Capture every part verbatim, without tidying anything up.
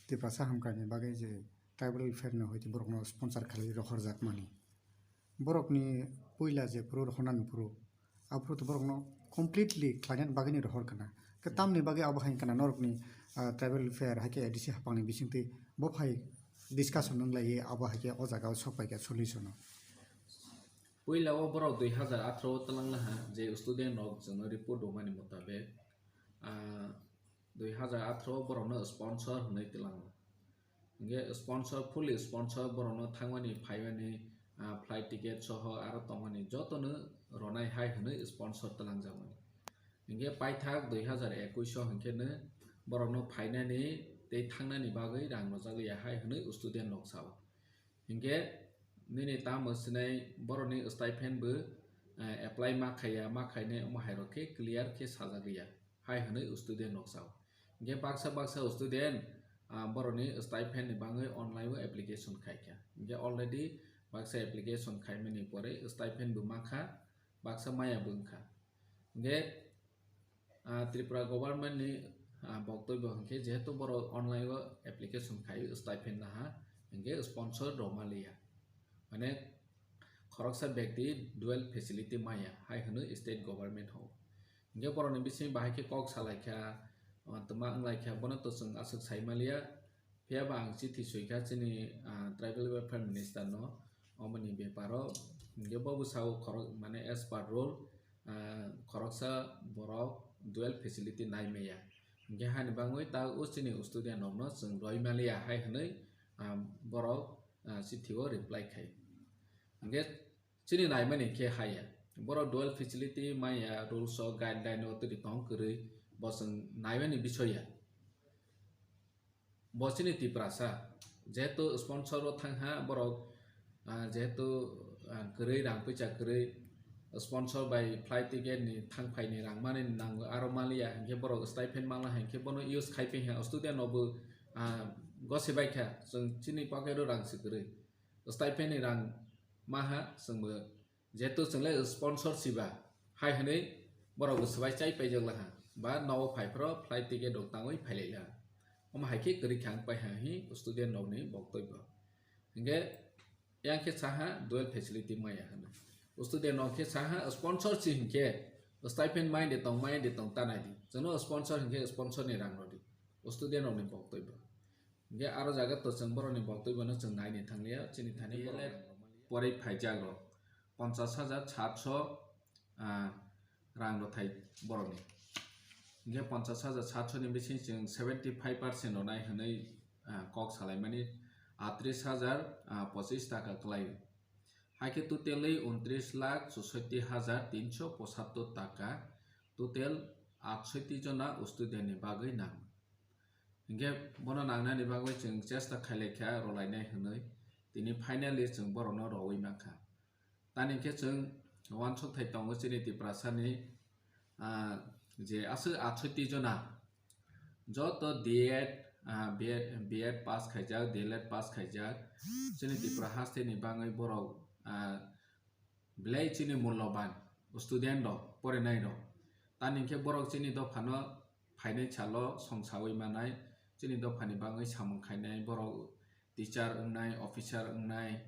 Tiprasa hamkrai ni bagwi je tribal welfare ni hoite borok no sponsor khlai rohor jak mani. Borok ni puila je phuru rohor nani phuru, aphuru to borok no completely khlai nani bagwi ni rohor kana. Ke tamni bagwi abo hai kana norok ni, ah, tribal welfare hai khe A D C haphang ni bisingtwi bo phai discussion wng lai abo hai khe o jaga o sok pai kha solution o. Puila o borok dui hazar atharo o twlang laha je student rok chwng no report rw mani mutabek, ah, dui hazar atharo o borok no sponsor hwnwi twlango. Hinkhe sponsor, fully sponsor borok no thangmani phaimani, ah, flight ticket soho aro tongmani joto no ronai hai hwnwi sponsor twlangjakmani. Hinkhe paithak dui hazar ekush o hinkhe no borok no phainani tei thangnani bagwi rang rwjak ya hai hwnwi student rok sao. Hinkhe nini tamo sinai borokni stipend bo, eh, apply ma khaiya, ma khainai omo hai rok khe clear khe sajagwi ya hai hwnwi student rok sao. Hinkhe baksa baksa student, ah, borokni stipend ni bagwi online o application khai kha. Hinkhe already baksa application khaimani pore stipend bo ma kha, baksa maya bo wng kha. Hinkhe, ah, Tripura government ni, ah, boktoi bo hinkhe jehetu borok online o application khai stipend naha, hinkhe sponsor rw maliya. Mane khoroksa bekti dual facility maya hai hwnwi state government ho. Hinkhe borokni bising bahai khe kok salai kha, ah, twma wng lai kha, bono to chwng aswk sai maliya. Phiya ba ang chithi soi kha chini, ah, tribal welfare minister no, omoni beparo. Hinkhe bo bwsao khorok, mane as per rule, ah, khoroksa borok dual facility nai maya. Hinkhe hani bagwi ta o chini student rok no chwng roi maliya hai hwnwi, ah, borok, ah, chithi o reply khai. Hinkhe chini naimani khe haya. Borok dual facility maya rules o guideline o twi tong kwrwi bo chwng naimani bisoya. Bo chini Tiprasa, jehetu sponsor o thangha borok, ah, jehetu, ah, kwrwi rang puisa kwrwi sponsor bai flight ticket ni thang phai ni rang mani nango aro maliya hinkhe borok stipend mala hinkhe bono use khai phi ha student no bo, ah, gosi bai kha chwng chini pocket o rang se kwrwi stipend ni rang maha chwng bo Jehetu chwng le sponsor siba, hai hwnwi borok bo swbai chai paijak laha, ba nogo phai phro flight ticket rok tangwi phailai laha. Omo hai khe kwrwi kha wng pai ha hi student rokni boktoi bo. Hinkhe yang khe saha dual facility maya hwnwi. Student rok khe saha sponsor si hinkhe stipend mai de tong, mai de tong ta nai di. Chwngno sponsor hinkhe sponsor ni rang rw di. Student rokni boktoi bo. Hinkhe aro jaga to chwng borokni boktoi bono chwng nai ni thang liya, chini thani borok pori phaijak rok. Ponchas hajar satso, ah, rang rwthai borokni. Hinkhe ponchas hajar satso ni bising chwng seventy five percent rwnai hwnwi, ah, kok salaimani atris hajar, ah, pochis taka kwlaio. Haikhe totally untris lakh chushotti hajar tinso pochattor taka total atshotti jona student ni bagwi nang. Hinkhe bono nangnani bagwi chwng chesta khailai kha rwlainai hwnwi, tini finally chwng borokno rwui mankha. Tani hinkhe chwng uansuk thai tongo chini Tiprasani, ah, je aswk atshotti jona joto D Ed, ah, B Ed, B Ed pass khaijak, D L Ed pass khaijak, chini Tripura hasteni bagwi borok, ah, belai chini mulloban student rok, porinai rok. Tani hinkhe borok chini dophano phainai salo songsaui manai, chini dophani bagwi samung khainai, borok teacher wngnai, officer wngnai,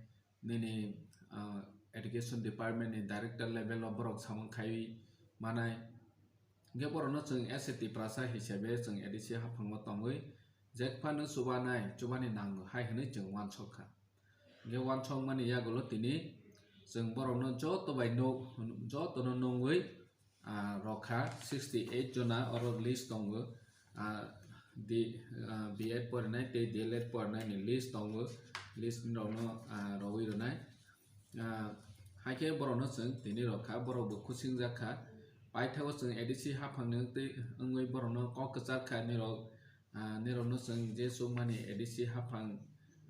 nini, ah, education department ni director level o borok samung khaiwi manai. Hinkhe borokno chwng as a Tiprasa hisabe chwng A D C haphango tongwi jekphano chubanai, chubani nango hai hwnwi chwng uansuk kha. Hinkhe uansukmani yagulo tini chwng borokno joto bai nuk, jotono nungwi, ah, rokha sixty eight jona oro list tongo. Ah, di, ah, B Ed porinai tei D L Ed porinai ni list tongo. List rokno, ah, rowui rwnai. Ah, haikhe borokno chwng tini rokha, borok bo khusing jak kha. Paithago chwng A D C haphangni tei wngwi borokno kok kwchar kha nirok, ah, nirokno chwng je chukmani A D C haphang,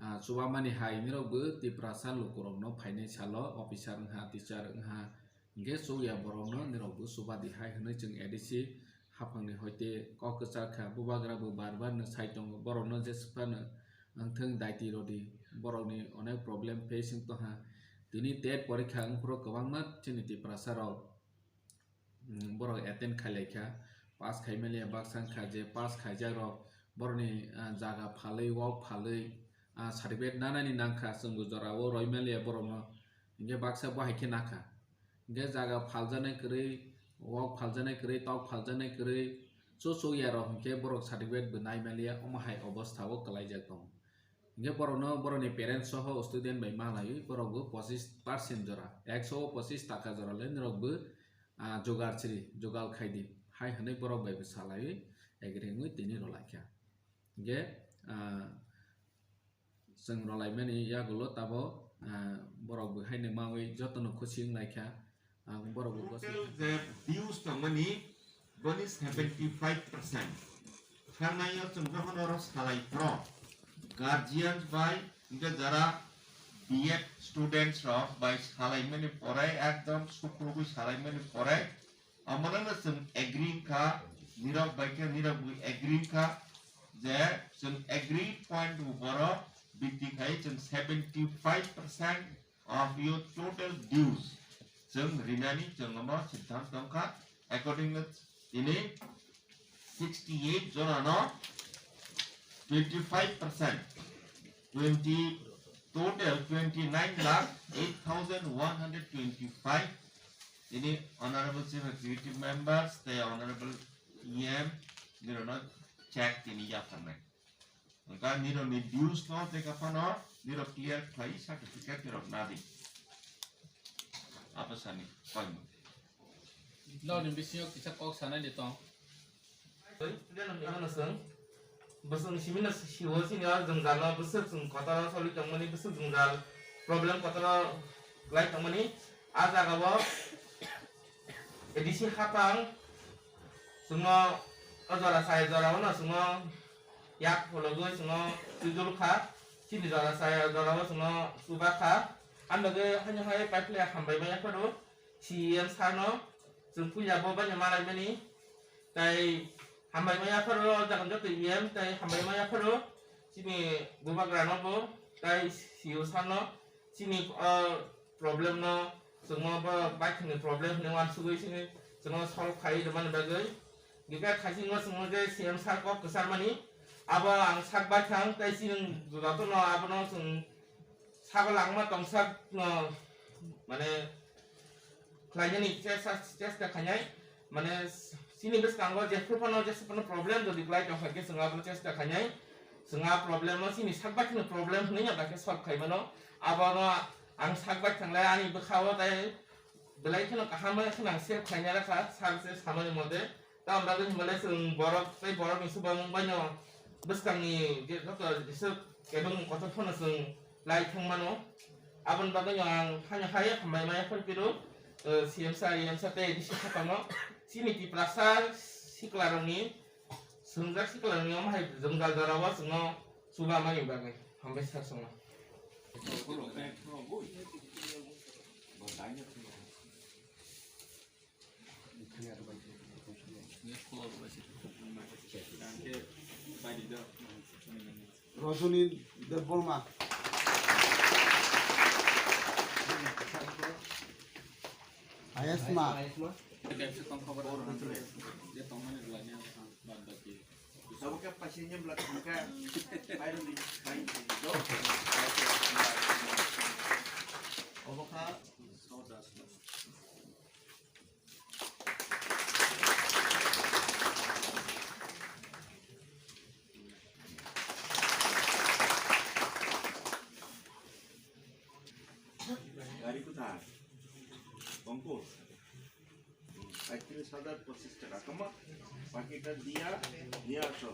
ah, chubamani hai nirok bo Tiprasa lukurokno phainai salo officer wngha, teacher wngha, Hinkhe chukya borokno nirokbo chuba di hai hwnwi chwng A D C haphangni hoite kok kwchar kha. Bubagra bo bar bar no sai tongo, borokno jeswk phano wngthwng daiti rw di, borokni onek problem face wng tongha. Tini tet porikha wngphuru kwbangma chini Tiprasa rok, mm, borok attend khailai kha, pass khai manya baksa wngkha je pass khaijak rok borokni, ah, jaga phalwi, wak phalwi, ah, certificate nanani nangkha, chwngbo jorao roimaliya borokno, hinkhe baksa bo hai khe nakha. Hinkhe jaga phaljaknai kwrwi, wak phaljaknai kwrwi, tok phaljaknai kwrwi, chuchuk yarok hinkhe borok certificate bo naimaliya, omo hai obostha o kwlaijak tongo. Hinkhe borokno borokni parents soho student bai malaiwi borokbo pochis percent jora, ekso o pochis taka jora le norokbo, ah, jugar chiri, jugal khaidi hai hwnwi borok bai bo salaiwi agree wngwi tini rwlaikha. Hinkhe, ah, chwng rwlaimani yagulo tabo, ah, borok bo haino mawi jotono khusi wnglaikha. Ang borok bo gosi total je dues tongmani boni seventy five percent. Thangnaio chwng jokhon oro salai phro guardians bai hinkhe jara B Ed students rok bai salaimani pore ekdom sukrubwi salaimani pore omono chwng agree wngkha, nirok bai khe nirok bo agree wngkha je chwng agree point bo borok bitti khai chwng seventy five percent of your total dues chwng rinani chwng omo siddhant tongkha. Accordingly tini sixty eight jonano twenty five percent, twenty, total twenty nine lakh eight thousand one hundred twenty five. Tini Honorable Chief Executive Members tei Honorable E M nirokno check tini yapharnai. Hwnkha nirokni dues no tei kaphano nirok clear khlai certificate nirok nadi. Apa sani koimung. Nokni bisingo kisa kok sanai de tong. Student rok ni mano chwng. Bwswng simi no siwo chini o jwngjal no bwswk chwng kotor o choli tongmani bwswk jwngjal problem kotor o lai tongmani. A jaga o A D C hapang chwngno o jora sai jora o no chwngno yak phologwi chwngno twijol kha. Chini jora sai jora o chwngno chuba kha. Ang bagwi haino hai pipeline hambai maya phano C E M sir no chwng puila bo baino malaimani. Tai hambai maya phano o jaga joto E M tai hambai maya phano chini bubagra no bo tai C E O sir no chini o problem no chwngno bo baithangni problem hinwi uansugwi chini chwngno solve khai rwmani bagwi. Gika khaisingo chwngno je C M sir kok kwcharmani abo ang sak baithang tai chini jotono abono chwng sago langma tongsa no mane khlainani chesta, chesta khainai. Mane chini bwskango jephru phano jesa phano problem jodi kwlai tongkha khe chwng abono chesta khainai. Chwng a problem no chini sak baithangni problem hwnwi no dakhe solve khai mano. Abono ang sak baithang lai ani bwkha o tai belai kheno kaham bai kheno ang save khaina rakha sir se samani mote. Tamoni bagwi hinmale chwng borok tei borokni chubamung baino bwskangni je joto jesa kebeng kotor phano chwng lai thang mano. Aboni bagwino ang haino hai hambai maya phano phiro, eh, C M sir, E M sir tei A D C haphango chini Tiprasa siklarokni, swngjak siklarokni omo hai jwngjal jorao chwngno chubamani bagwi hambai sir chwngno. Rajoni Debbarma. Ayasma. Abo khe paisingni bwla thangkha. Pairwngni bai. Obo kha. Gari kwthar. Tongkol. Paitris hajar pochis taka. Kama? Pakita dia, dia so.